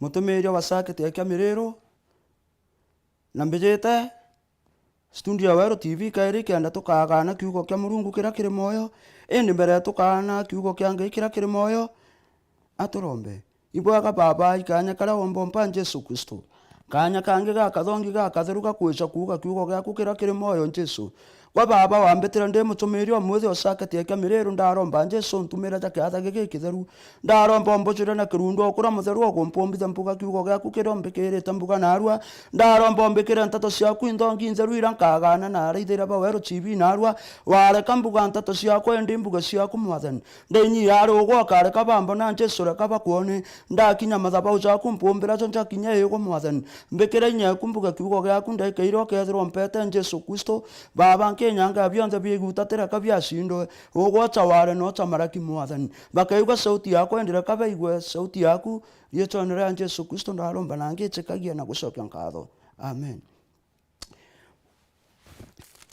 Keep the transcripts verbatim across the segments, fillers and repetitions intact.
Mutumiiria wa circuit ya Kiamiriru, na mbijite studio ya Weru T V kairi kenda tukagana kiugo kia Murungu kiria kiri mwoyo. Indi mbere tukagana kiugo kia Ngai kiria kiri mwoyo, aturombe. Ibwega Baba, i kaanya karia womba umpa Jesu Kristo. Kaanya kangi gakathongi gakatheru ga kwica kuuga kiugo giaku kiria kiri mwoyo, Jesu. Gwa Baba, wambitire ndi mutumiiria umwithi o circuit ya Kiamiriru, ndaromba Jesu, ntumire ja kiatha giki gikitheru. Ndaromba umbucure na kirundu o kuria mutheru ugumpumbitha mbuga kiugo giaku kiria umbikirite mbuga narua. Ndaromba umbikire nteto ciaku inthongi intheru iria nkagana na araithiria ba Weru T V narua. Wareka mbuga nteto ciakwa, indi mbuga ciaku, Mwathani. Ndainyia ari ugwe ukareka bambona Jesu, reka bakwone. Ndakinya mathabau jaku mpumbira jo njakinya igwe, Mwathani. Mbikira inya eku mbuge kiugo giaku, ndaikaire ukethirwa umpete Jesu Kristo. Baba, nkinyanga bionthe bia iguta tireka biacindwe. Ugwe ucha ware na ucha maraki, Mwathani. Bakaigua sauti yakwa, indi reka baigwe sauti yaku. Riitwene ria Jesu Kristo ndaromba na ngitikagia na gucokia nkatho. Amen.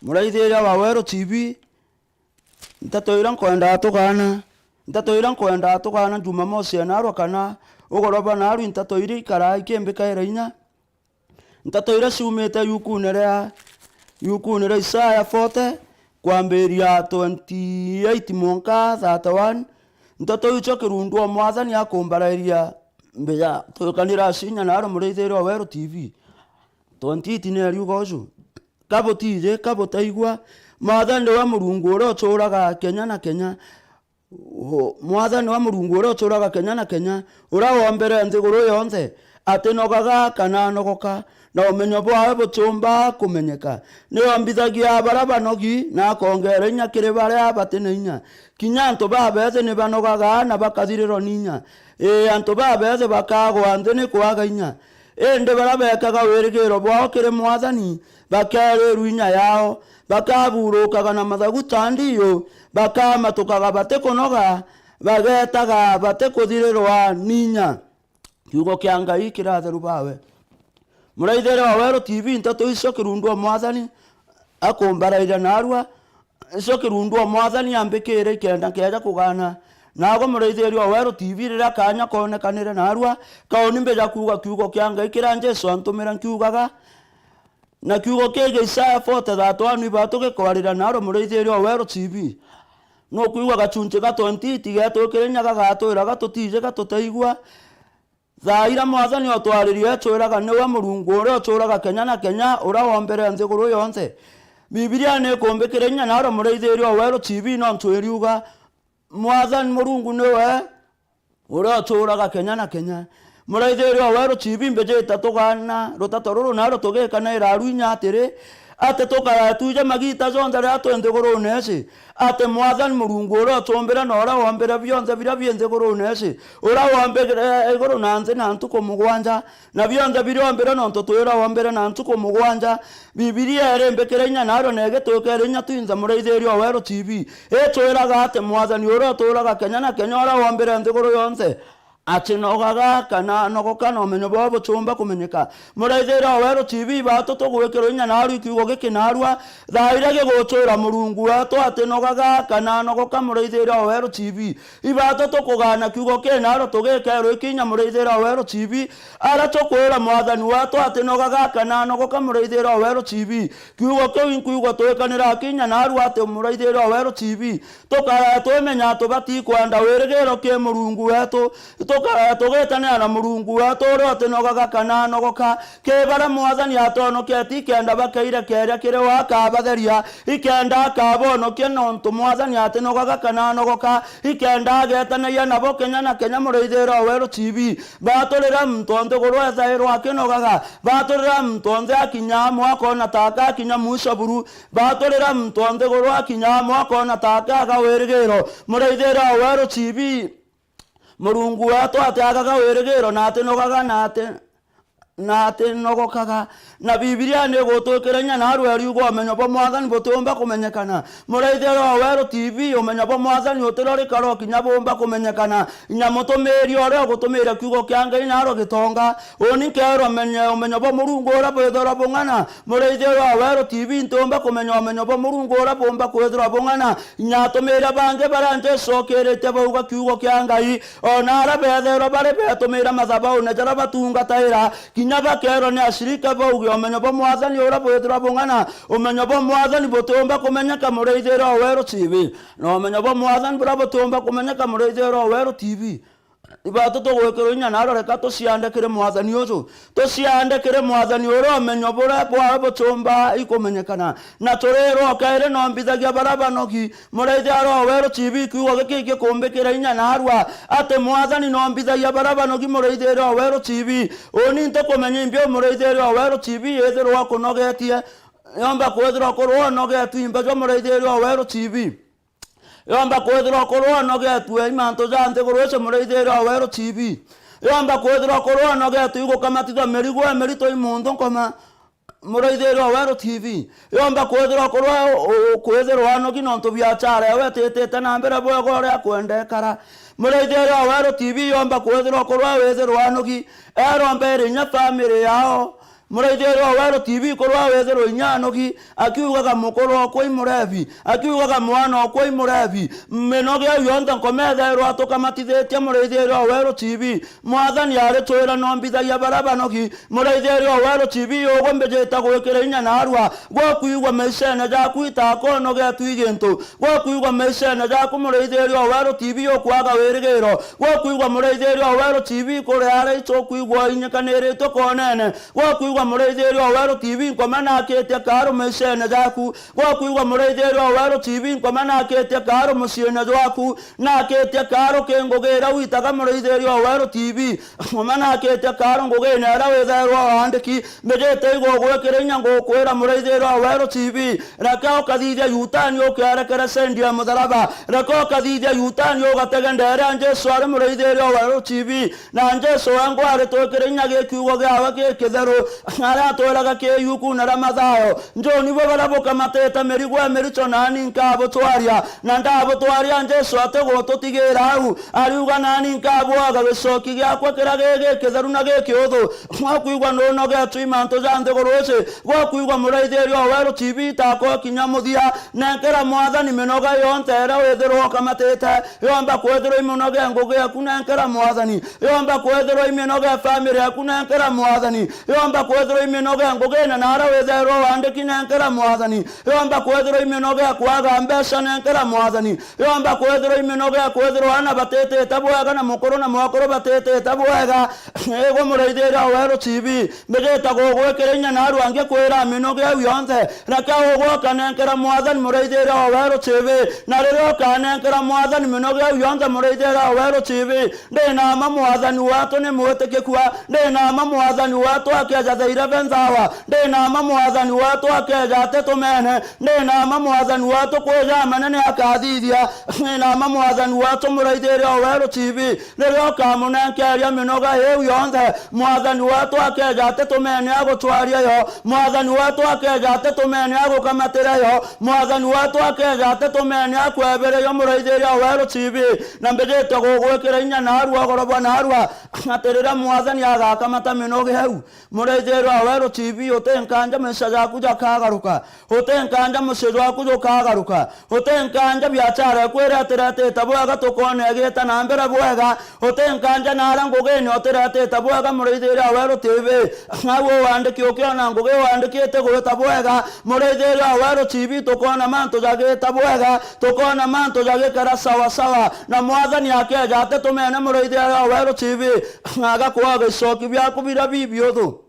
Muraithiria wa Weru T V, nteto iria nkwendaa tugana, nteto iria nkwendaa tugana Jumamosi ya narua kana ugoroba narua, nteto iria ikaraa ikimbikaira inya. Nteto iria ciumite yukune ria, yukune ria Isaya forty, kwambiria twenty-eight mwanka thirty-one. Nteto icio kirundu o Mwathani akumbarairia mbija tuikanira cinya naro muraithiria wa Weru T V. Twenty-eight ni ariuga uju, ka butiji, ka butaigua, Mwathani niwe Murungu uria utuuraga kenya na kenya. U-, Mwathani niwe Murungu uria utuuraga kenya na kenya, uria wombere nthiguru yonthe, atinogaga kana anogoka, na umenyo bwawe butiumba kumenyeka. Ni ombithagia baria banogi, na akongeera inya kiri baria bati na inya. Kinya antu babeethi ni banogaga na bakathirirwa ni inya. Ii, antu babeethi bakagwa nthi ni kwaga inya. Indi baria beekaga wirigiiro bwao kiri Mwathani, bakeerirwa inya yao, bakaburukaga na mathagu ta ndiu, bakamatukaga batikunoga, bageetaga batikuthirirwa ni inya. Kiugo kia Ngai kiratheru bawe. Muraithiria wa Weru T V, nteto icio kirundu o Mwathani akumbarairia narua, icio kirundu o Mwathani ambikire ikenda nkeeja kugana. Naagwe muraithiria o Weru T V, riria kaanya koonekanire narua, kauni mbija kuuga kiugo kia Ngai kiria Jesu antumire nkiugaga. Na kiugo kii gia Isaya forty thirty-one ibatu gikwarira naro muraithiria o Weru T V. Nukwigua gachunchi ga twenty-eight geetwikirinya gagatwira gatutiji gatutaigua. Thaa iria Mwathani otwaririe etwiraga, niwe Murungu uria utuuraga kenya na kenya, uria wombere nthiguru yonthe. Bibilia ni ikumbikira inya naro muraithiria o Weru T V nontu iriuga, Mwathani Murungu niwe uria utuuraga kenya na kenya. Muraithiria o Weru T V mbijite tugana rutato ruru naro tugikanaira aru inya atiri, ati tukaratwija magiita jonthe riria twi nthigurune ici, ati Mwathani Murungu uria utumbire na uria wombire bionthe biria bi nthigurune ici, uria wombire iguru na nthi na ntuku mugwanja, na bionthe biria ombire nontu twira wombire na ntuku mugwanja. Bibilia iri mbikire inya nario na igitwikira inya twinthe muraithiria o Weru T V. Itwiraga ati Mwathani uria utuuraga kenya na kenya uria wombire nthiguru yonthe, atinogaga kana anogoka na umenyo bwao butiumba kumenyeka. Muraithiria o Weru T V, ibatu tugwikirwa inya narua ikiugo giki narua, thaa iria gigutwira Murungu wetu atinogaga kana anogoka muraithiria o Weru T V. Ibatu tukugana kiugo kii naro tugikerwa ikinya muraithiria o Weru T V, aria tukwira Mwathani wetu atinogaga kana anogoka muraithiria o Weru T V. Kiugo kiu inkwigua twikanira kinya narua ati muraithiria o Weru T V, tukara twimenya tubati kwenda wirigiro ki Murungu wetu, tukara tugitanira na Murungu wetu uria utinogaga kana anogoka. Ki baria Mwathani atwonoketi ikenda bakairekeria kiri we akabatheria, ikenda akabonokia nontu Mwathani atinogaga kana anogoka, ikenda agetanagia nabo kenya na kenya muraithiria o Weru T V. Baturira muntu o nthiguru ethairwa akinogaga, baturira muntu onthe akinya amwe akona taka akinya mwisho buru, baturira muntu o nthiguru akinya amwe akona taka aga wirigiro. Muraithiria o Weru T V, Murungu wetu atiagaga wirigiro na atinogaga na ati na atinogokaga. Na Bibilia ni igutwikira inya naarua iriuga umenyo bwa Mwathani butiumba kumenyekana. Muraithiria wa Weru T V, umenyo bwa Mwathani utirorikara o kinya buumba kumenyekana. Inya mutumiiri uria ugutumiira kiugo kia Ngai naarua gitonga. Uni nkeerwa menye umenyo bwa Murungu uria bwithirwa bung'ana. Muraithiria wa Weru T V, ntiumba kumenya umenyo bwa Murungu uria buumba kwithirwa bung'ana. Inya atumiiri bangi baria Jesu okiritie bauga kiugo kia Ngai, o na aria beethairwa bari beetumiira mathabaune jaria batungataira, kinya bakeerwa ni ashirika bauge umenyo bwa Mwathani uria bwithirwa bung'ana. Umenyo bwa Mwathani butiumba kumenyeka, muraithiria wa Weru T V. Na umenyo bwa Mwathani buria butiumba kumenyeka, muraithiria wa Weru T V. Ibaatu tugwikirwa inya naarua, reka tuciande kiri Mwathani uju. Tuciande kiri Mwathani uria umenyo buria bwawe butiumba ikumenyekana. Na turirwa o kairi nombithagia baria banogi. Muraithiria wa Weru T V, kiugo giki gikumbikira inya naarua ati Mwathani nombithagia baria banogi, muraithiria wa Weru T V. Uni ntikumenya imbi u muraithiria wa Weru T V ithirwa ukunogetie. Yomba kwithirwa ukurwa unogetue imbi jwa muraithiria wa Weru T V. Yomba kwithirwa ukurwa unogetue i mantu ja nthiguru ici, muraithiria wa Weru T V. Yomba kwithirwa ukurwa unogetue i gukamatithua mirigo imirito i muntu nkoma, muraithiria wa Weru T V. Yomba kwithirwa ukurwa u-, u-, kwithirwa anogi nontu biachara yawe ititite na mbere bwega uria akwenda ikara. Muraithiria wa Weru T V, yomba kwithirwa ukurwa withirwa anogi, eromba iri inya family yao. Muraithiria wa Weru T V, kurwa withirwa inya anogi, akiugaga mukuru okwa i murebi, akiugaga mwana okwa i murebi. Minogi iu yonthe nkoma ethairwa atukamatithitie, muraithiria wa Weru T V. Mwathani aritwira nombithagia baria banogi. Muraithiria wa Weru T V, ugu mbijite gwikira inya naarua. Gwa kwigua maishene jaku itakonogetue i gintu. Gwa kwigua maishene jaku, muraithiria wa Weru T V, ukwaga wirigiro. Gwa kwigua, muraithiria wa Weru T V, kuria aria icho kwigua inyikaniritue konene. Gwa kwigua, muraithiria wa Weru T V, nkoma nakitie kaaru maishene jaku. Gwa kwigua, muraithiria wa Weru T V, nkoma nakitie kaaru muciine jwaku. Nakitie kaaru ki ngugi iria witaga, muraithiria wa Weru T V. Nkoma nakitie kaaru ngugine iria withairwa waandiki. Mbijite igugwikira inya ngukwira, muraithiria wa Weru T V. Reka ukathithia Yutani ukeerekere sendi ya mutharaba. Reka ukathithia Yutani ugatege ndeere ya Jesu ari, muraithiria wa Weru T V. Na Jesu wengwa aritwikire inya gi kiugo giawe gikitheru, aria atwiraga ki yukuune ria Mathayo, "Njuni bo baria bukamatite mirigo imiricho, nani nkabutwaria." Na ndabutwaria, Jesu atigututigira au, ariuga, "Nani nkabwaga gicoki giakwa kiria gi gikitheru na gikiuthu." Gwa kwigua nunogetue i mantu ja nthiguru ici, gwa kwigua muraithiria wa Weru T V itako kinya muthia, nenkera Mwathani minoga yonthe iria withirwa ukamatite. Yomba kwithirwa i minoga ya ngugi yaku, nenkera Mwathani. Yomba kwithirwa i minoga ya family yaku, nenkera Mwathani. Yomba kwithirwa i minoga ya ngugine na aria withairwa waandiki, nenkera Mwathani. Yomba kwithirwa i minoga ya kwaga mbeca, nenkera Mwathani. Yomba kwithirwa i minoga ya kwithirwa aana batitite bwega na mukuru na mwakuru batitite bwega. Igwe muraithiria wa Weru T V, mbijite gugwikira inya naarua ngikwira minoga iu yonthe. Reka ugwe ukanenkera Mwathani muraithiria wa Weru T V. Na riria ukanenkera Mwathani minoga iu yonthe muraithiria wa Weru T V, ndi na mma Mwathani wetu ni mwitikikua. Ndi na mma Mwathani wetu akeeja the eleventh hour. Ndi na mma Mwathani wetu akeeja ati tumene. Ndi na mma Mwathani wetu kwija manene akathithia. Ndi na mma Mwathani wetu muraithiria wa Weru T V. Riria ukamunenkeria minoga iu yonthe, Mwathani wetu akeeja ati tumene agutwaria yo. Mwathani wetu akeeja ati tumene agukamatira yo. Mwathani wetu akeeja ati tumene akwebere yo, muraithiria wa Weru T V. Na mbijite gugwikira inya naarua, ugoro bwa naarua, ati riria Mwathani agakamata minoga iu, muraithiria wa Weru T V, uti nkanja maisha jaku jakagaruka. Uti nkanja mucii jwaku jukagaruka. Uti nkanja biachara yaku iria itiretite bwega tukoona igiita na mbere bwega. Uti nkanja naria ngugine utiretite bwega, muraithiria wa Weru T V. Au uandiki ukiona ngugi uandikite gwita bwega, muraithiria wa Weru T V, tukoona mantu jagiita bwega, tukoona mantu jagikara sawa sawa. Na Mwathani akeeja ati tumene, muraithiria wa Weru T V, agakwaga icoki biaku biria bibiuthu.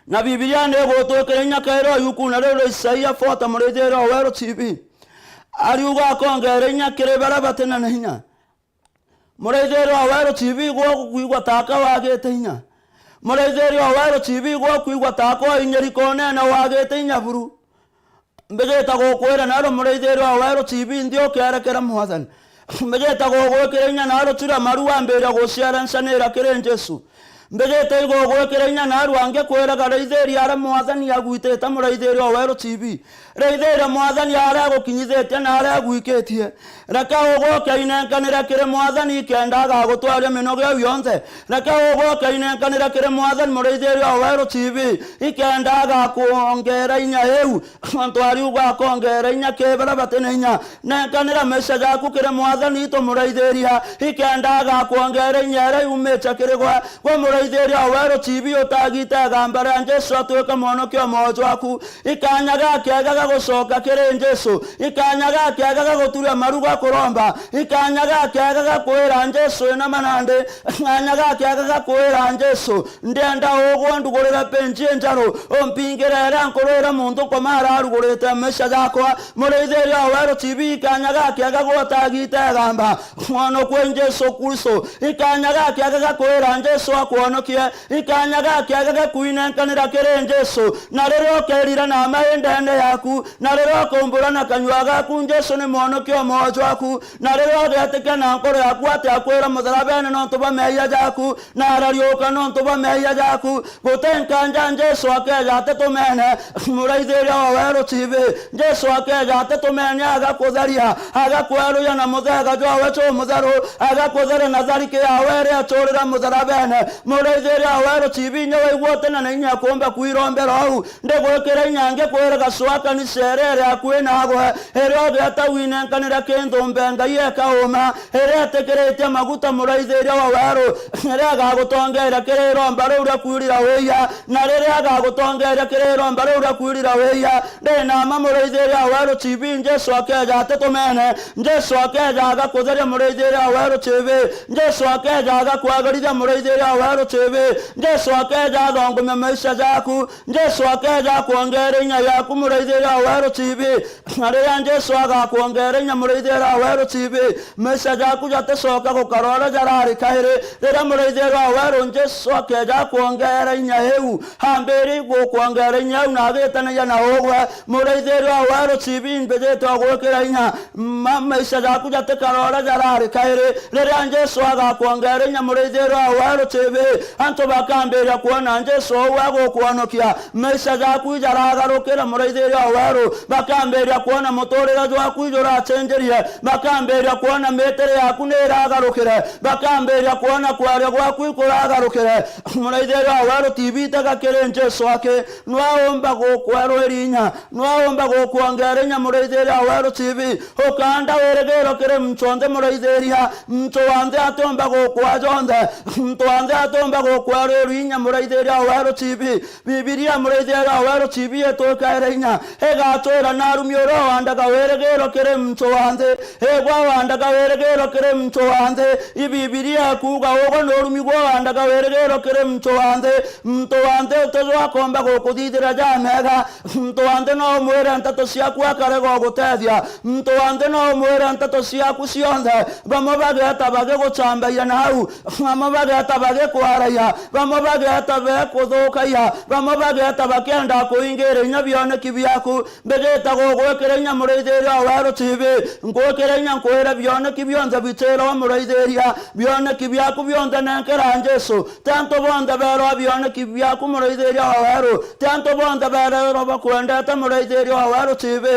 Na Bibilia ni igutwikira inya kairi o yukuune riu ria Isaia forty, muraithiria wa Weru T V. Ariuga akongera inya kiri baria batina na inya. Muraithiria wa Weru T V, gwe ukwigua taka wagite inya. Muraithiria wa Weru T V, gwe ukwigua taka uinyirika unene wagite inya buru. Mbijite gukwira naarua muraithiria wa Weru T V, nthi ukeerekera Mwathani. Mbijite gugwikira inya naarua tira maru wambiria guciara ncanira kiri Jesu. Mbijite igugwikira inya naarua ngikwiraga, raithiria aria Mwathani agwitite, muraithiria o weru T V. Raithiria Mwathani aria agukinyithitie na aria agwikitie. Reke uguke inenkanire kiri Mwathani ikenda agagutwaria minoga iu yonthe. Reke uguke inenkanire kiri Mwathani, muraithiria o weru T V, ikenda agakwongera inya iu. Antu ariuga akongeera inya kiri baria bati na inya. Nenkanira maisha jaku kiri Mwathani itu muraithiria, ikenda agakwongera inya iria yumite kiri gwe. Gwe muraithiria o weru T V, utagite igamba ria Jesu atuike mwonokia o mwoyo jwaku. Ikanya gakiega ga gucoka kiri Jesu. Ikanya gakiega ga guturia maru ga kuromba. Ikanya gakiega ga kwira Jesu ina manandi. Ikanya gakiega ga kwira Jesu, ndienda ugwe undugurire penji injeru, umpingire iria nkurwire muntu nkoma ararugurite maisha jakwa. Muraithiria o weru T V, ikanya gakiega gutagite igamba. Mwono kwi Jesu Kristo. Ikanya gakiega ga kwira Jesu akwonokie. Ikanya gakiega ga kwinenkanira kiri Jesu. Na riria ukerira na ma indene yaku, na riria ukumbura na kanyua gaku, Jesu ni mwonokia o mwoyo jwaku, na riria ugetikia na nkoro yaku ati akwira mutharabene nontu bwa meeyia jaku, na arariuka nontu bwa meeyia jaku, guti nkanja Jesu akeeja atitumene. Muraithiria o weru T V, Jesu akeeja atitumene, agakutheria, agakweruria na muthega jwawe jumutheru, agakutheria na thariki yawe iria aturire mutharabene. Muraithiria o weru T V, inya waigua utina na inya kuumba kwirombera uu, ndigwikira inya ngikwira gacua kanisa iria iri akui naagwe, iria ugieta winenkanire kintu mbe Ngai eka uma, iria itikiritie maguta muraithiria wa weru, iria igagutongeria kiri iromba riu ria kwirira wiia, na riria agagutongeria kiri iromba riu ria kwirira wiia, ndi na ma muraithiria wa weru T V, Jesu akeeja atitumene, Jesu akeeja agakutheria muraithiria wa weru T V, Jesu akeeja agakwagarithia muraithiria wa weru T V, Jesu akeeja athongomia maisha jaku, Jesu akeeja akwongere inya yaku muraithiria wa weru T V. Na riria Jesu agakwongere inya muraithiria wa weru T V, maisha jaku jaticoka gukara uria jarari kairi. Riria muraithiria wa weru Jesu akeeja akwongere inya iu, ambiria gukwongere inya iu na agitanagia na ugwe, muraithiria wa weru T V, mbijite ugwikira inya. Ma-, maisha jaku jatikara uria jarari kairi. Riria Jesu agakwongera inya muraithiria wa weru T V, antu bakambiria kwona Jesu uu agukwonokia. Maisha jaku ijaragarukira muraithiria wa weru, bakambiria kwona muturire jwaku ijuracenjirie, bakambiria kwona mitire yaku ni iragarukire, bakambiria kwona kwaria gwaku ikuragarukire. Muraithiria wa weru T V, tega kiri Jesu aki, nwa umba gukwerwira inya. Nwa umba gukwongera inya muraithiria wa weru T V. Ukanda wirigiro kiri muntu onthe muraithiria. Muntu wa nthi atiumba gukwa jonthe. Muntu wa nthi atiumba gukwerwira inya muraithiria wa weru T V. Bibilia muraithiria wa weru T V itwikaire inya. Igatwira na arumi uria wandaga wirigiro kiri muntu wa nthi. Igwa wandaga wirigiro kiri muntu wa nthi. I Bibilia ikuuga ugwe ni urumi gwa wandaga wirigiro kiri muntu wa nthi. Muntu wa nthi utijwa akomba gukuthithira jamega. Muntu wa nthi no umwire nteto ciaku akarega gugutethia. Muntu wa nthi no umwire nteto ciaku cionthe. Bamwe bageta bagigucambagia nau. Bamwe bageta bagikwaraia. Bamwe bageta bekuthukagia. Bamwe bageta bakienda kuingira inya bioneki biaku. Mbijite gugwikira inya muraithiria wa weru T V. Ngwikira inya nkwire bioneki bionthe bitirawa muraithiria. Bioneki biaku bionthe nenkera Jesu. Ti antu bonthe berwa bioneki biaku muraithiria wa weru. Ti antu bonthe bererwa bakwendete muraithiria wa weru T V.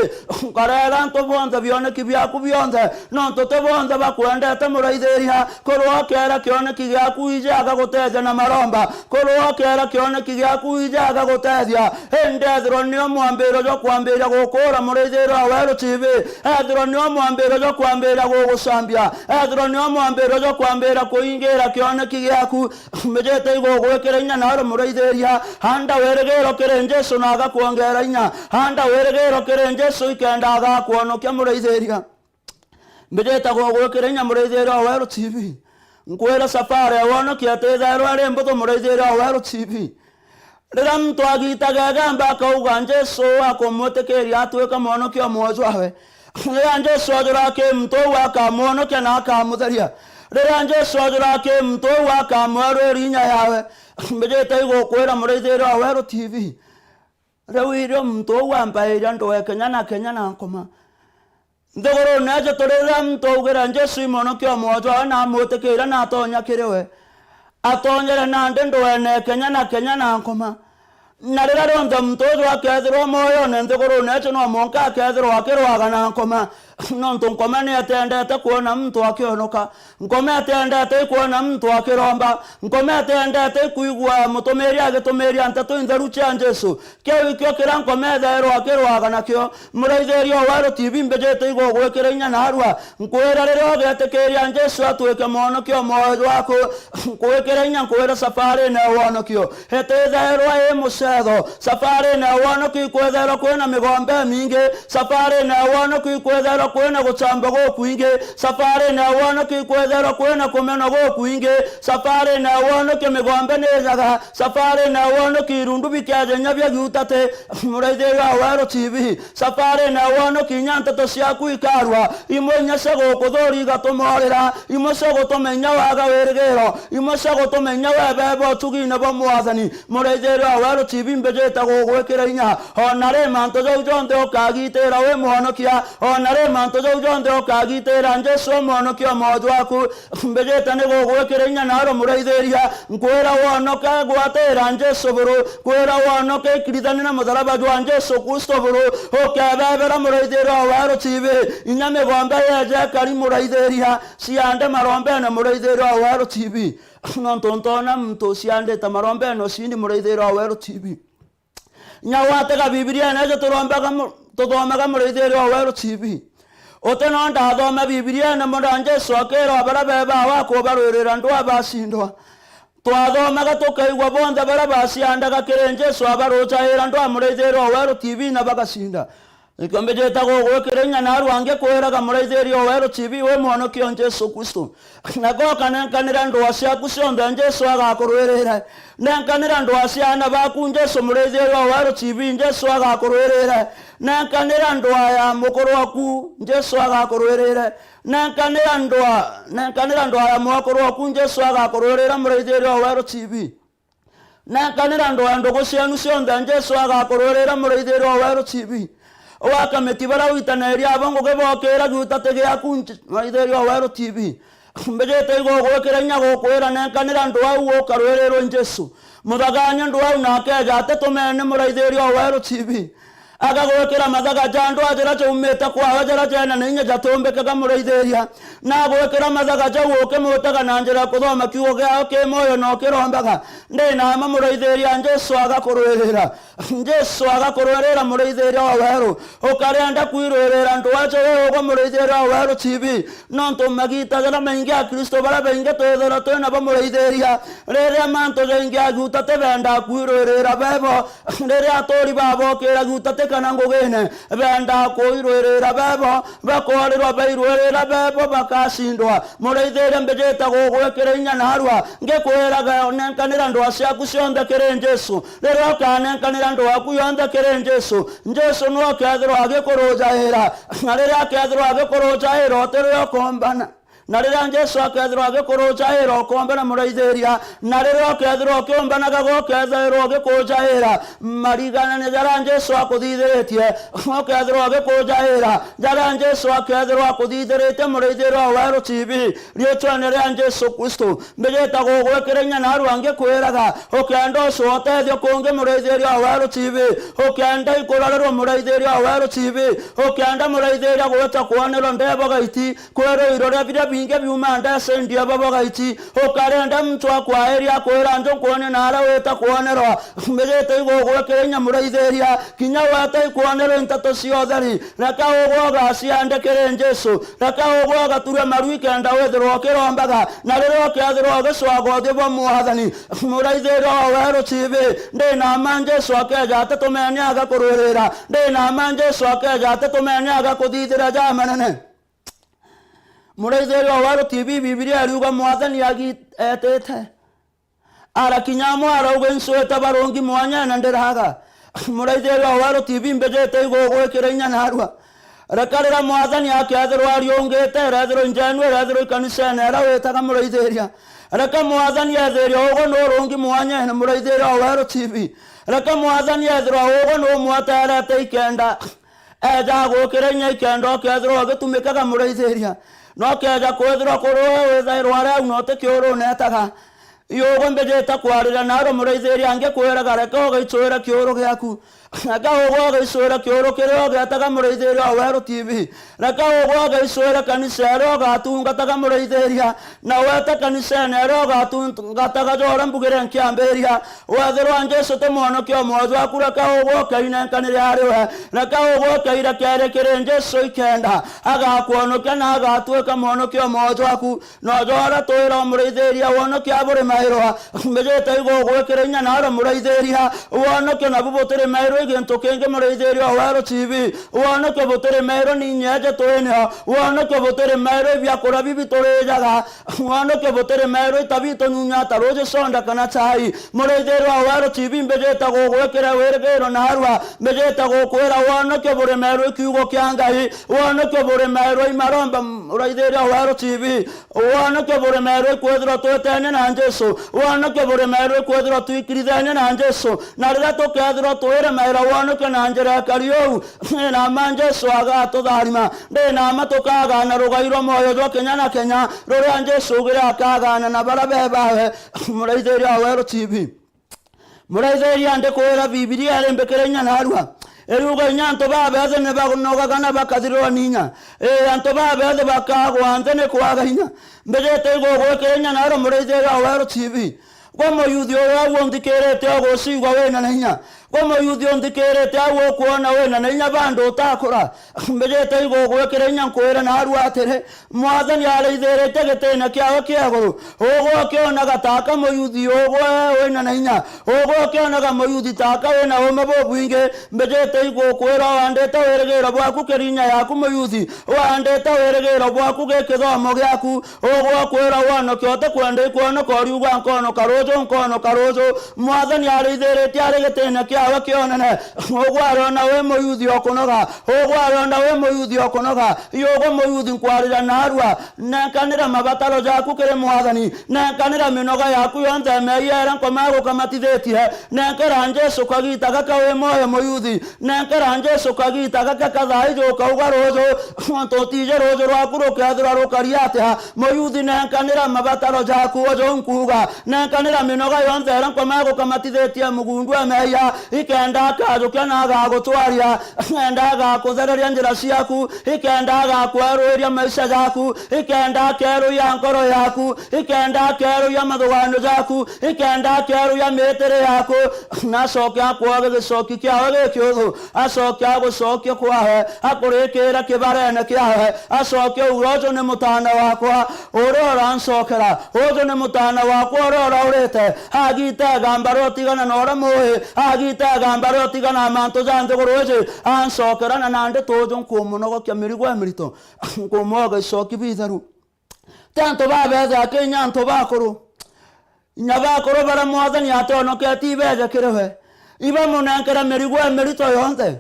Nkarera antu bonthe bioneki biaku bionthe. Nontu ti bonthe bakwendete muraithiria. Korwa ukera kioneki giaku ije agagutethia na maromba. Korwa ukera kioneki giaku ije agagutethia, indi ethirwa nio mwambiro jwa kwambiria gukuura muraithiria wa weru T V, ethirwa nio mwambiro jwa kwambiria gugucambia, ethirwa nio mwambiro jwa kwambiria kuingira kioneki giaku, mbijite igugwikira inya naru muraithiria. Anda wirigiro kiri Jesu na agakwongera inya. Anda wirigiro kiri Jesu ikenda agakwonokia muraithiria. Mbijite gugwikira inya muraithiria wa weru T V. Nkwira safari ya wonokia ti ithairwa iri mbuthu muraithiria wa weru T V. Riria muntu agitaga igamba akauga Jesu akumwitikiria atuike mwonokia o mwoyo jwawe. Riria Jesu ajura ki muntu uu akamwonokia na akamutheria. Riria Jesu ajura ki muntu uu akamwerwira inya yawe. Mbijite igukwira muraithiria wa weru T V. Riu irio muntu uu ambairia ndwe kenya na kenya na nkoma. Nthigurune yetu turi riria muntu augira Jesu i mwonokia o mwoyo jwawe na amwitikiria na atonya kiri we. atonyere nandi ndweene kenya na kenya na nkoma. Na riria rionthe muntu uju akethirwa mwoyone nthiguruune ici, no mwanka akethirwa akirwaga na nkoma, nontu nkoma ni itiendete kwona muntu akionoka. Nkoma itiendete ikwona muntu akiromba. Nkoma itiendete ikwigua mutumiri agitumiria nteto intheru cia Jesu. Kiu ikio kiria nkoma ithairwa akirwaga nakio. Muraithiria o Weru T V, mbijite igugwikira inya naarua. Nkwira, riria ugetikiria Jesu atwike mwonokia o mwoyo jwaku, nkwikira inya, nkwira, safarine ya wonokio itithairwa i mucetho. Safarine ya wonokio ikwithairwa kwina migombe imingi. Safarine ya wonokio ikwithairwa kwina guchamba gukwingi. Safarine ya wonokio ikwithairwa kwina kumenwa gukwingi. Safarine ya wonokio migombe ni ijaga. Safarine ya wonokio irundu bikeja inya biagiutate. Muraithiria o Weru T V, safarine ya wonokio inya nteto ciaku ikarua. Imwe inya cia gukuthuria igatumoorira. Imwe cia gutuma inya waga wirigiro. Imwe cia gutuma inya webeba utugine bwa Mwathani. Muraithiria o Weru T V, mbijite gugwikira inya. O na ri mantu jau jonthe ukagitira wi mwonokia. O na ri mantu jau jonthe ukagitira Jesu o mwonokia o mwoyo jwaku. Mbijite ni gugwikira inya naarua muraithiria. Nkwira wonoke gwatira Jesu buru. Nkwira wonoke ikirithania na mutharaba jwa Jesu Kristo buru. Ukebebera muraithiria o Weru T V. Inya migombe yeje ikari muraithiria. Ciande marombene muraithiria o Weru T V. Nontu ntoona muntu ciandite marombene ucindi muraithiria o Weru T V. Nya gwatega Bibiriene ijo turombaga mu-, tuthomaga muraithiria o Weru T V. Uti no ndathoma Bibiriene muna Jesu akirwa baria bebaa wa kubarwirira ndwaa bacindwa. Twathomaga tukaigua bonthe baria baciandaga kiri Jesu abarucaira ndwaa muraithiria o Weru T V na bagacinda. Nikio mbijite gugwikira inya naarua ngikwiraga muraithiria o Weru T V wi mwonokia o Jesu Kristo. Nako ukanenkanira ndwaa ciaku cionthe Jesu agakurwirire. Nenkanira ndwaa cia aana baku Jesu muraithiria o Weru T V Jesu agakurwirire. Nenkanira ndwaa ya mukuru waku Jesu agakurwirire. Nenkanira ndwaa, nenkanira ndwaa ya mwakuru waku Jesu agakurwirire muraithiria o Weru T V. Nenkanira ndwaa ndugu cienu cionthe Jesu agakurwirira muraithiria o Weru T V. Wakamiti baria witanagiria abo ngugi bokira giutati giaku Nje-, muraithiria o Weru T V. Mbijite igugwikira inya gukwira nenkanira ndwaa u ukarwirirwe Jesu. Muthagania ndwaa u na akeja ati tumene muraithiria o Weru T V. Agagwikira mathaga ja ndwaa jaria jaumite kwawe jaria jena na inya jatumbikaga muraithiria. Na agwikira mathaga jau ukimutaga na njira ya kuthoma kiugo giawe ki mwoyo na ukirombaga. Ndi na mma muraithiria Jesu agakurwirira. Jesu agakurwirira muraithiria o Weru. Ukarienda kwirwirira ndwaa jau ugwe muraithiria o Weru T V. Nontu magiita jaria maingi Akristo baria baingi twithirwa twinabo muraithiria. Riria mantu jaingi agiuta tibenda kwirwirira bebo. Riria aturi babo ukira giuta ti kana ngugine, benda kuirwirira bebo, bakoorirwa bairwirira bebo, bakacindwa. Muraithiria mbijite gugwikira inya naarua, ngikwiraga nenkanira ndwaa ciaku cionthe kiri Jesu. Riria ukanenkanira ndwaa yaku yonthe kiri Jesu, Jesu niwe ukethirwa agikurujaira. Na riria akethirwa agikurujaira, uti riria ukombana. Na riria Jesu akethirwa agikurujaira ukombana muraithiria, na riria ukethirwa ukiumbanaga gukethirwa ugikujaira mariganania jaria Jesu akuthithiritie, ukethirwa ugikujaira jaria Jesu akethirwa akuthithiritie muraithiria o Weru T V, riitwene ria Jesu Kristo. Mbijite gugwikira inya naarua ngikwiraga, ukenda ucua utethio kungi muraithiria o Weru T V, ukenda ikurorirwa muraithiria o Weru T V, ukenda muraithiria gwita kwonirwa ndebo gaiti, kwirwa iroria biria bingi biuma ndece ndia babo gaiti, ukarenda muntu akwairia akwira njo nkwone naria wita kwonerwa. Mbijite igugwikira inya muraithiria, kinya weta ikwonerwa inteto cia utheri, reka ugwe ugaciande kiri Jesu, reka ugwe ugature maru ikenda withirwa ukirombaga, na riria ukethirwa ugicwaga uthio bwa Mwathani, muraithiria o Weru T V, ndi na mma Jesu akeja ati tumene agakurwirira, ndi na mma Jesu akeja ati tumene agakuthithira jamanene. Muraithiria o Weru T V, Bibilia iriuga Mwathani agi-, etite. Arakinya amwe arauga, "Incwite barungi mwanyene ndiraga." Muraithiria o Weru T V, mbijite igugwikira inya naarua. Reka riria Mwathani akethirwa ariungite, irethirwa injenu, irethirwa ikanisene iria witaga muraithiria. Reka Mwathani ethiria ugwe ni urungi mwanyene muraithiria o Weru T V. Reka Mwathani ethirwa ugwe ni umweterete ikenda eja agukira inya ikenda ukethirwa ugitumikaga muraithiria. No keja kwithirwa kuri we withairwa ari au na utikiurunetaga. Yugwe mbijite kwarira naarua muraithiria, ngikwiraga, reka ugaicwira kiuru giaku. Reka ugwe ugaicwira kiuru kiria ugietaga muraithiria wa Weru T V. Reka ugwe ugaicwira kanisa iria ugatungataga muraithiria, na wete kanisene iria ugatungataga ja uria mbugire nkiambiria. Wethirwa Jesu ti mwonokia o mwoyo jwaku, reka ugwe ukainenkanire ari we. Reka ugwe ukaire keri kiri Jesu ikenda agakwonokia na agatuika mwonokia o mwoyo jwaku. Nojo aratwira o muraithiria, wonokio buri mairwa. Mbijite igugwikira inya naarua muraithiria, wonokio nabu butiri mairwa i gintu kingi muraithiria o Weru T V. Wonokio butiri mairwa ni inya iji twinio. Wonokio butiri mairwa i biakuria bibi turijaga. Wonokio butiri mairwa i tabi tunyunyata ruuji soda kana chai. Muraithiria o Weru T V, mbijite gugwikira wirigiro naarua. Mbijite gukwira wonokio buri mairwa i kiugo kia Ngai. Wonokio buri mairwa i maromba, muraithiria o Weru T V. Wonokio buri mairwa i kwithirwa twitenie na Jesu. Wonokio buri mairwa i kwithirwa twikirithienie na Jesu. Na riria tukethirwa twiremaira wonokio na njira ikari uu, ndi na mma Jesu agatutharima. Ndi na mma tukagana rugai rwa mwoyo jwa kenya na kenya, ruria Jesu ugire akagana na baria be bawe. Muraithiria wa Weru T V. Muraithiria, ndikwira Bibilia irimbikire inya naarua. Iriuga inya antu babethi ni banogaga na bakathirirwa ni inya. Ii, antu babethi bakagwa nthi ni kwaga inya. Mbijite igugwikira inya naarua muraithiria wa Weru T V. Gwe muyuthi uria au unthikirite ugucigua wina na inya. Gwe muyuthi unthikirite au ukwona wina na inya bandu utakura. Mbijite igugwikira inya nkwire naarua atiri, Mwathani araithiritie gitine kiawe kia iguru. Ugwe ukionaga taka muyuthi ugwe wina na inya. Ugwe ukionaga muyuthi taka wina ume bubwingi. Mbijite igukwira wandite wirigiro bwaku kirinya yaku muyuthi. Wandite wirigiro bwaku gi kithomo giaku. Ugwe ukwira wonokio utikwenda ikwonoka uriuga nkonoka ruju, nkonoka ruju. Mwathani araithiritie ari gitine kiawe kia unene. Ugwe ariona wi muyuthi ukunoga. Ugwe ariona wi muyuthi ukunoga. Yugwe muyuthi nkwarira naarua. Nenkanira mabataro jaku kiri Mwathani. Nenkanira minoga yaku yonthe meeyia iria Nkoma agukamatithitie. Nenkera Jesu kagita gaka wi mwoyo muyuthi. Nenkera Jesu kagita gaka ka thaa iji ukauga ruju. Nontu utiji ruju rwaku rukethirwa rukari atia. Muyuthi nenkanira mabataro jaku uju nkuuga. Nenkanira minoga yonthe iria Nkoma agukamatithitie mugundu wa meeyia. Ikenda akajukia na agagutwaria. Ikenda agakuthereria njira ciaku. Ikenda agakweruiria maisha jaku. Ikenda akeruia nkoro yaku. Ikenda akeruia mathuganio jaku. Ikenda akeruia miitire yaku. Na acoke akwoge gicoki kiawe gikiuthu. Acoke agucokie kwawe. Akurikire kibarene kiawe. Acoke auge, uju ni mutaana wakwa uria urancokera. Uju ni mutaana wakwa uria uraurite. Agite igamba ria utigana na uria mui. Agite igamba ria utigana na mantu ja nthiguru iji. Ancokera na nandi tuju nkumunogokia mirigo imirito. Nkumwoga icoki bitheru. Ti antu babethea kinya antu bakuru. Inya bakuru baria Mwathani ationoketie ibeeje kiri we. Ibamunenkere mirigo imirito yonthe.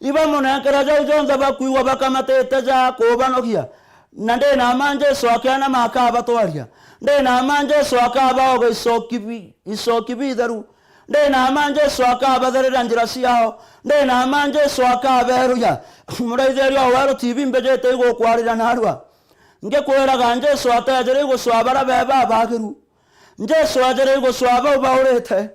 Ibamunenkere jau jonthe bakwigua bakamatite ja kubanogia. Na ndi na mma Jesu akenama akabatwaria. Ndi na mma Jesu akabaoga icoki bi-, icoki bitheru. Ndi na mma Jesu akabatherera njira ciao. Ndi na mma Jesu akaberuya. Muraithiria o Weru T V mbijite igukwarira naarua. Ngikwiraga Jesu ateejire igucwaa baria bee babagiru. Jesu eejire igucwaa bau baurite.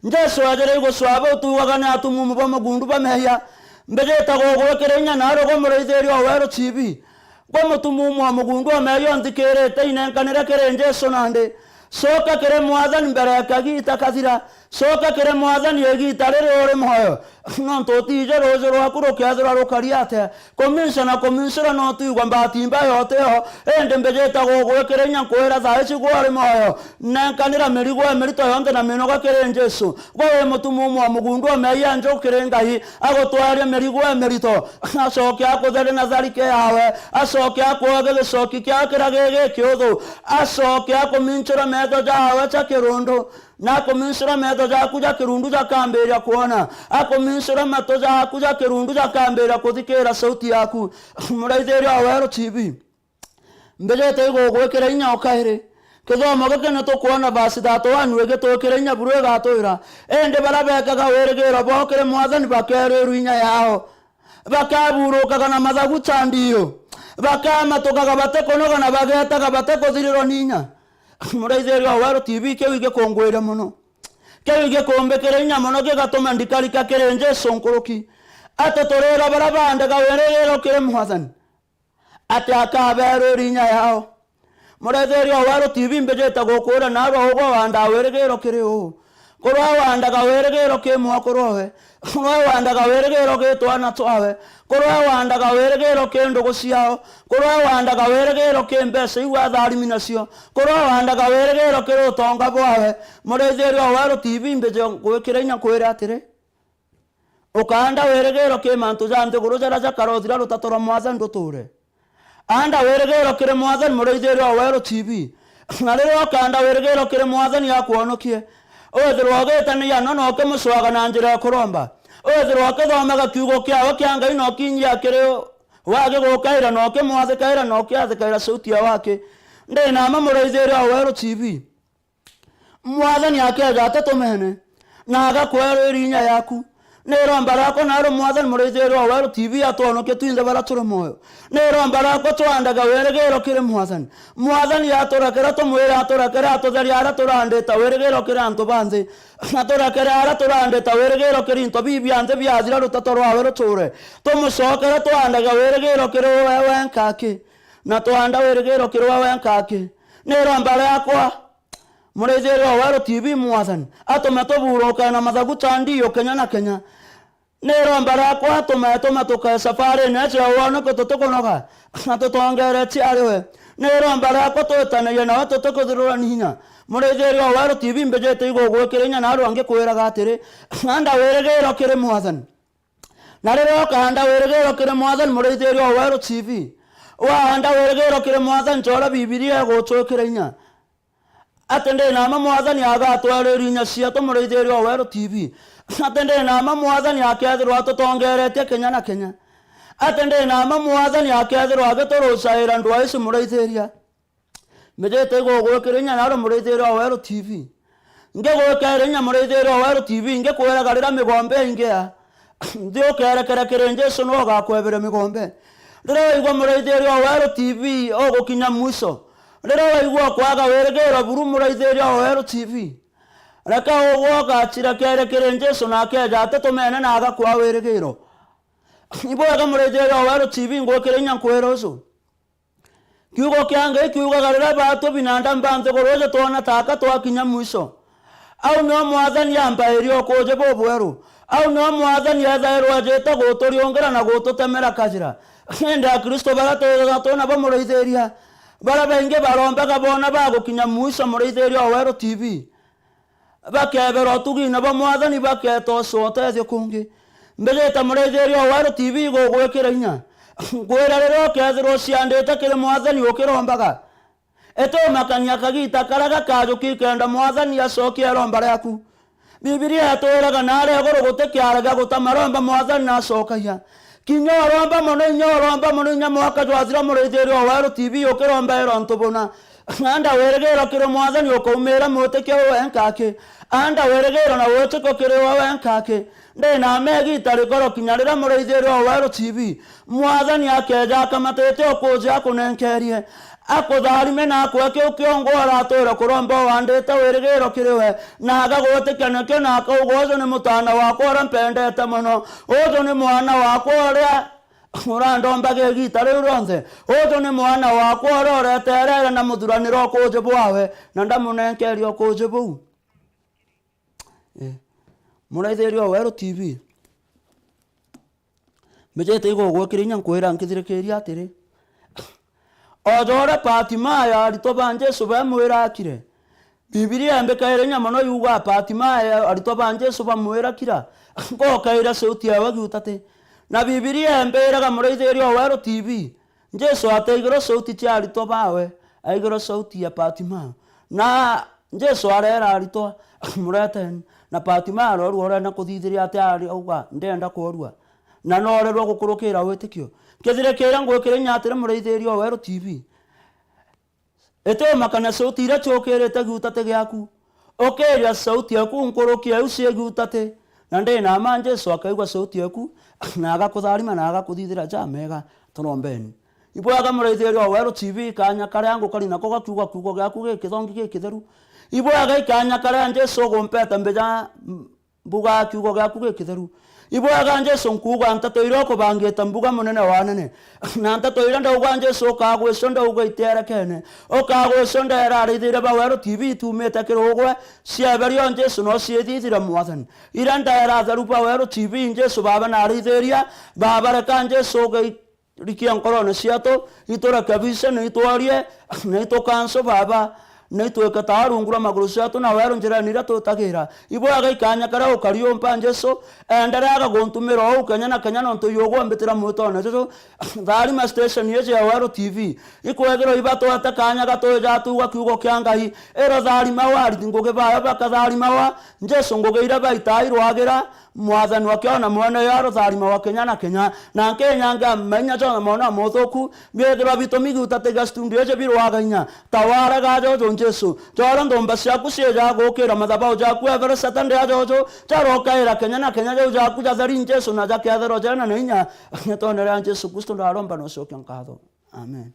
Jesu eejire igucwaa bau tuugaga ni atumuumu ba mugundu ba meeyia. Mbijite gugwikira inya naarua gwe muraithiria o Weru T V. Gwe mutumuumu wa mugundu o meeyia unthikirite, inenkanire kiri Jesu nandi. Coka kiri Mwathani mbere ya kagiita kathira. Coka kiri Mwathani igiita riri uri mwoyo. Nontu utiji ruuji rwaku rukeethirwa rukari atia. Kuminca na kumincura no twigua mbaati mbaya utio, indi mbijite gugwikira inya nkwira thaa ici gwe uri mwoyo. Nenkanira mirigo imirito yonthe na minoga kiri Jesu. Gwe wi mutumuumu wa mugundu o meeyia nju kiri Ngai, agutwaria mirigo imirito. Acoke akutherie na tharike yawe. Acoke akwoge gicoki kiawe kiria gigi kiuthu. Acoke akumincura meetho jaawe ja kirundu. Na akumincura meetho jaaku ja kirundu jakambiria kwona. Akumincura matu jaaku ja kirundu jakambiria kuthikiira sauti yaaku. Muraithiria wa Weru T V. Mbijite igugwikira inya o kairi. Kithomo giki ni tukwona verse thirty-one igitwikira inya buru igatwira, indi baria beekaga wirigiiro bwao kiri Mwathani bakeeruirwa inya yaao. Bakaburukaga na mathagu ta ndiu. Bakamatukaga batikunoga na bageetaga batikuthirirwa ni inya. Muraithiria wa Weru T V, kiu igikungwiria mono. Kiu igikumbikira inya mono, gigatuma ndikarika kiri Jesu nkuruki. Ati turira baria baandaga wirigiro kiri Mwathani, ati akabeerwira inya yao. Muraithiria wa Weru T V, mbijite gukwira naarua ugwe waandaa wirigiro kiri uu. Kurwa waandaga wirigiro ki mwakuru owe. Kurwa waandaga wirigiro ki twana twawe. Kurwa waandaga wirigiro ki ndugu ciao. Kurwa waandaga wirigiro ki mbeca iu atharimi nacio. Kurwa waandaga wirigiro kiri utonga bwawe. Muraithiria wa Weru T V, mbije gwikira inya nkwire atiri, ukaanda wirigiro ki mantu ja nthiguru jaria jakarothira rutato rwa Mwathani ruture. Anda wirigiro kiri Mwathani, muraithiria wa Weru T V. Na riria ukaanda wirigiro kiri Mwathani akwonokie, withirwa ugitania no na ukimucwaga na njira ya kuromba. Withirwa ukithomaga kiugo kiawe kia Ngai na ukinyia kiri wagi gukaira na ukimwathikaira na ukiathikaira sauti ya waki. Ndi na mma muraithiria wa Weru T V. Mwathani akeeja ati tumene, na agakwerwira inya yaku. Ni iromba riakwa naarua Mwathani muraithiria wa Weru T V atwonokie twinthe baria turi mwoyo. Ni iromba riakwa twandaga wirigiro kiri Mwathani. Mwathani aturekere tumwire, aturekere atutheria aria turandita wirigiro kiri antu ba nthi. Aturekere aria turandita wirigiro kiri into bibi bia nthi biathira rutato rwawe ruture. Tumucokere twandaga wirigiro kiri we wenka aki. Na twanda wirigiro kiri we wenka aki. Ni iromba riakwa. Muraithiria wa Weru T V Mwathani, atume tuburuke na mathagu ta ndiu kenya na kenya. Ni iromba riakwa atume, atume tuke safarine cia woneke tutikunoga, na tutongeretie ari we. Ni iromba riakwa twitanagie nawe tutikuthirurania inya. Muraithiria wa Weru T V mbijite igugwikira inya naarua ngikwiraga atiri, anda wirigiro kiri Mwathani. Na riria ukaanda wirigiro kiri Mwathani muraithiria wa Weru T V, waanda wirigiro kiri Mwathani ta uria Bibilia igutwikira inya. Ati ndi na mma Mwathani agatwariria inya cietu muraithiria wa Weru T V. Ati ndi na mma Mwathani akethirwa atutongeretie kenya na kenya. Ati ndi na mma Mwathani akethirwa agiturucaira ndwaa ici muraithiria. Mbijite igugwikira inya naarua muraithiria wa Weru T V. Ngigwikaira inya muraithiria wa Weru T V, ngikwiraga riria migombe ingia, nthi ukerekera kiri Jesu niwe ugakwebera migombe. Riria waigua muraithiria wa Weru T V ugukinya mwiso, riria waigua ukwaga wirigiro buru muraithiria wa Weru T V, reka ugwe ugacira kere kiri Jesu na akeeja ati tumene na agakua wirigiro. Ibwega muraithiria wa Weru T V ngwikira inya nkwira ucu. Kiugo kia Ngai kiugaga riria baatu binadamu ba nthiguru iji twona taka twakinya mwiso, au nio Mwathani ambairia ukuuji bubweru. Au nio Mwathani ethairwa ejite guturiungira na gututemera kajira. Indi Akristo baria twithaga twina bamuraithiria, baria baingi barombaga boona bagukinya mwiso muraithiria wa Weru T V. Bakeeberwa utugine bwa Mwathani, bakeeta ucio utethio kungi. Mbijite muraithiria wa Weru T V igugwikira inya. Nkwira riria ukeethirwa uciandite kiri Mwathani ukirombaga, iti umakania kagiita karia gakajuki kenda Mwathani acokia iromba riaku. Bibilia itwiraga naari iguru guti kiara gia guta maromba Mwathani nacokagia. Kinya uromba mono, inya uromba mono, inya mwaka jwathira muraithiria wa Weru T V ukirombaira untu buna. Anda wirigiro kiri Mwathani ukaumiira mwitikio we wenka aki. Anda wirigiro na witikio kiri we wenka aki. Ndi na mma igiita rikoro kinya riria muraithiria wa Weru T V, Mwathani akeeja akamatite ukuuji akunenkerie. Akutharime na akue kiu kiongo uratwire kuromba uandite wirigiro kiri we, na agagwitikia nakio na akauga, uju ni mutaana wakwa uria mpendete mono, uju ni mwana wakwa uria urandombaga igiita riu rionthe, uju ni mwana wakwa uria ureterere na muthuranira ukuuji bwawe, na ndamunenkeria ukuuji buu. Eh. Muraithiria wa Weru T V. Mbijite igugwikira inya nkwira nkithirikiria atiri, o ja uria Patimayo aritwa ba Jesu bamwira akire, Bibilia imbikaira inya mono yuga Patimayo aritwa ba Jesu bamwira kira, ngokaira sauti yawe giutati. Na Bibilia imbiraga muraithiria wa Weru T V, Jesu ataigirwe sauti cia aritwa bawe, aigirwe sauti ya Patimayo. Na Jesu areera aritwa, "Mureteni." Na Patimayo aroorua urenda kuthithiria ati ari auga, "Ndenda kworua." Na noorerwa gukurukira witikio. Kithire kiria ngwikira inya atiri muraithiria wa Weru T V. Iti umakania sauti iria ciukirite giutati giaku. Ukiria sauti yaku nkuruki ya iu cie giutati. Na ndi na mma Jesu akaigua sauti yaku, na agakutharima na agakuthithira jamega. Turombeni. Ibwega muraithiria o Weru T V, kanya karia ngukari nako gakiuga kiugo giaku gikithongi gikitheru. Ibwega ikanya karia Jesu ugumpeta mbija mbuga kiugo giaku gikitheru. Ibwega Jesu nkuuga nteto iria ukubangite mbuga munene wa anene. Na nteto iria ndauga Jesu ukagwicua ndauga itierekene. Ukagwicua ndera araithiria ba Weru T V itumite kirugwe, cieberio Jesu no ciithithire Mwathani. Iria ndera atheru ba Weru T V Jesu baba na araithiria, baba reka Jesu uge rikia nkorone ciatu, itureke bice, na itworie, na itukanso baba, na itwike taa rungu rwa maguru ciatu, na Weru njirene iria tutagira. Ibwega ikanya karia ukariumpa Jesu, endereaga guntumira uu kenya na kenya nontu iugwambitira mwitone juju. Tharima station iji ya Weru T V, ikwethirwa ibatwete kanya gatwija tuuga kiugo kia Ngai, iro tharima wa ariti ngugi bayo bakatharimawa, Jesu ngugi iria baitaa irwagira, Mwathani wa kiao na mwene yo arutharima wa kenya na kenya, na nkinyangia mainya jonthe maona muthuku, biethirwa bitumi giutatiga studio iji birwaga inya, ta waraga ajojo Jesu, jora nthumba ciaku ciija gukira mathabau jaku every Saturday ajojo, jarokaira kenya na kenya jau jaku jatheri Jesu na jakiatherwa jena na inya, ngetone ria Jesu Kristo ndaromba na ucokia nkatho. Amen.